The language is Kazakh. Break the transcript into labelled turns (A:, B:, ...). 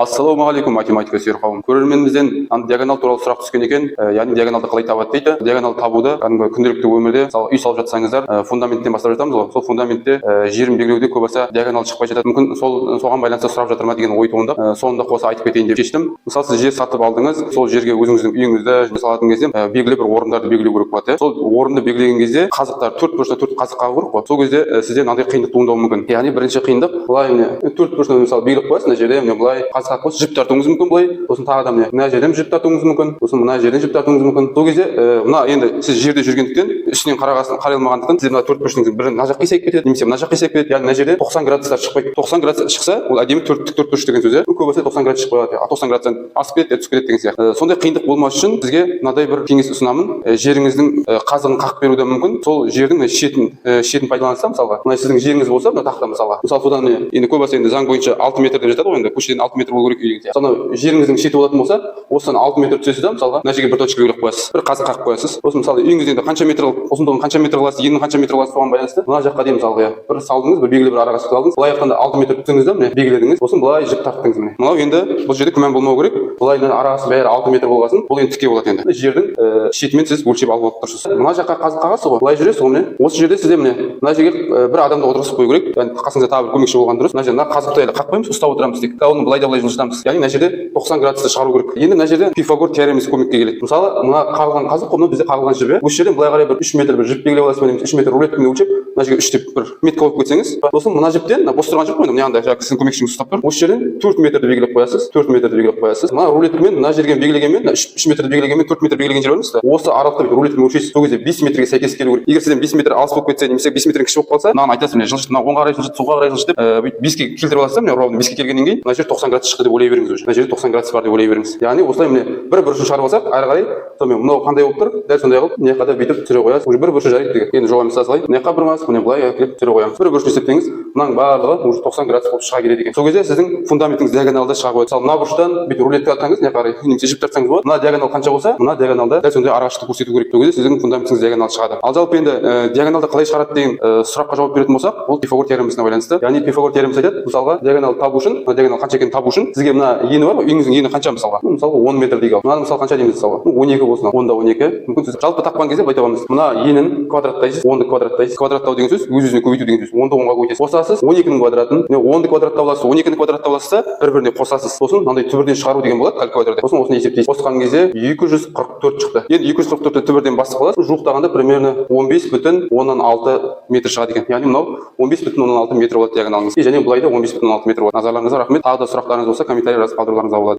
A: Ассалаумағалейкум, математика сүйер қауым! Көрерменімізден диагональ туралы сұрақ түскен екен. Яғни диагоналды қалай табады дейді. Диагональ табуды кәдімгі күнделікті өмірде, мысалы, үй салып жатсаңыздар, фундаменттен бастап жатамыз ғой. Сол фундаментте жерін белгілеуде көп аса диагональ шықпай жатады. Мүмкін, сол соған байланысты сұрап жатыр ма деген ой туындап, соны да қоса айтып кетейін деп шештім. Мысалы, сіз жер сатып алдыңыз, сол жерге өзіңіздің үйіңізді салатын кезде белгілі бір орындарды белгілеу керек болады, иә. Сол орынды белгілеген кезде қазықтар, төрт бұрышта төрт қазық қағу керек қой. Сол кезде сізде мынандай қиындық туындауы мүмкін. Яғни бірінші қиындық былай, міне, төрт бұрышта, мысалы, белгілеп қоясыз. Мына жерде, міне, былай қазық қағып қоясыз, жіп тартуыңыз мүмкін былай. Сосын тағы да, міне, мына жерден жіп тартуыңыз мүмкін, сосын мына жерден жіп тартуыңыз мүмкін. Сол кезде мына енді сіз жерде жүргендіктен, үстінен қарағасын қарай алмағандықтан, сізде мына төрт бұрыштың бірі мына жаққа қисайып кетеді немесе мына жаққа қисайып кетеді. Яғни мына жерде 90 градустар шықпайды. 90 градус шықса, ол әдемі төрттік төрт бұрыш деген сөз, иә. Көп болса, 90 градус шықпай қалады, а 90 градустан асып кетеді, түсіп кетеді деген сияқты. Сондай қиындық болмас үшін сізге мынадай бір кеңес ұсынамын. Жеріңіздің қазығын қағып беруі де мүмкін. Сол жердің мына шетін пайдаланса, мысалға, мына сіздің жеріңіз болса, мына тақта, мысалға, содан, міне, енді көп болса, енді заң бойынша 6 метр деп жатады ғой, енді көшеден 6 метр болу керек үй деген сияқты. Сонау жеріңіздің шеті болатын болса, осыдан 6 метр түсесіз да, мысалға, мына жерге бір точка белгілеп қоясыз, бір қазық қағып қоясыз. Сосын, мысалы, үйіңізді енді қанша метр қылып, ұзындығын қанша метр қыласыз, енін қанша метр қыласыз, соған байланысты мына жаққа дейін, мысалға, иә, бір салдыңыз, бір белгілі бір арақашықтық алдыңыз. Былай жақтан да 6 метр түстіңіз да, міне, белгіледіңіз. Сосын былай жіп тарттыңыз. Міне, мынау енді бұл жерде күмән болмау керек. Былай мына арасы бәрі 6 метр болғасын, бұл енді тіке болады. Енді жердің шетімен сіз өлшеп алып тұрсыз. Мына жаққа қазық қағасыз ғой, былай жүресіз ғой. Міне, осы жерде сізде, міне, мына жерге бір адамды отырғызып қою керек, яғни қасыңызда тағы бір көмекші болған дұрыс. Мына жерде мына қазықты әлі қақпаймыз, ұстап отырамыз тек, оны былай да былай жылжытамыз. Яғни мына жерде 90 градусты шығару керек. Енді мына жерде Пифагор теоремасы көмекке келеді. Мысалы, мына қағылған қазық қой, мынау бізде қағылған жіп, иә. Осы жерден былай қарай бір 3 метр бір жіп белгілеп аласыз ба немесе 3 метр рулеткамен өлшеп, мына жерге 3 деп бір метка қойып кетсеңіз. Сосын мына жіптен, мына бос тұрған жіп қой енді, мына жағында жаңағы сіздің көмекшіңіз ұстап тұр, осы жерден 4 метрді белгілеп қоясыз, 4 метрді белгілеп қоясыз. Мына рулеткамен мына жерге белгілегенмен, мына 3 метрді белгілегенмен, 4 метр белгілеген жер бар емес пе, осы аралықта бүйтіп рулеткамен өлшейсіз. Сол кезде 5 метрге сәйкес келу керек. Егер сізден 5 метр алыс болып кетсе немесе 5 метрден кіші болып қалса, мынаны айтасыз: міне, жылжыт, мына оңға қарай жылжыт, солға қарай жылжыт деп, бүйтіп 5-ке келтіріп аласыз да. Міне, ровно 5-ке келгеннен кейін мына жер 90 градус шықты деп ойлай беріңіз, уже мына жерде 90 градус бар деп ойлай беріңіз. Яғни осылай, міне, бір бұрышын шығарып алсақ, ары қарай сонымен мынау қандай болып тұр, дәл сондай қылып мына жаққа да бүйтіп түсіре қоясыз. Уже бір бұрышы жарайды деген. Енді жобамыз салайын, мына жаққа бұрмас, міне, былай әкеліп түсіре қоямыз. Бір бұрышын есептеңіз, мынаның барлығы уже 90 градус болып шыға келеді екен. Сол кезде сіздің фундаментіңіз диагоналда шыға қояды. Мысалы, мына бұрыштан бүйтіп рулетка атсаңыз мына жаққа қарай немесе жіп тартсаңыз болады. Мына диагонал қанша болса, мына диагоналда дәл сондай арақашықтық көрсету керек. Сол кезде сіздің фундаментіңіз диагонал шығады. Ал жалпы енді диагоналды қалай шығарады деген сұраққа жауап беретін болсақ, ол Пифагор теоремасына байланысты. Яғни Пифагор теоремасы айтады: мысалға, диагонал табу үшін, мына диагонал қанша екенін табу үшін сізге мына ені бар ғой, үйіңіздің ені қанша, мысалға? Ну, мысалға, 10 метр дейік. Ал мынаны, мысалы, қанша дейміз? Мысалға, ну, 12 болсын, 10 да 12. Мүмкін, сіз жалпы тапқан кезде былай табамыз: мына енін квадраттайсыз, 10-ды квадраттайсыз. Квадраттау деген сөз — өз өзіне көбейту деген сөз. 10-ды 10-ға көбейтесіз, қосасыз. 12-нің квадратын, міне, 10-ды квадраттап аласыз, 12-ні квадраттап аласыз да, бір біріне қосасыз. Сосын мынандай түбірден шығару деген болады калькуляторда. Сосын осыны есептейсіз. Қосқан кезде 244 шықты. Енді 244-ті түбірден басып қаласыз. Жуықтағанда примерно 15,6 метр шығады екен. Яғни мынау 15,6 метр болады диагоналыңыз. И және былай да 15,6 метр болады. Назарларыңызға рахмет! Тағы да сұрақтарыңыз болса, комментарий жазып қалдыруларыңызға болады.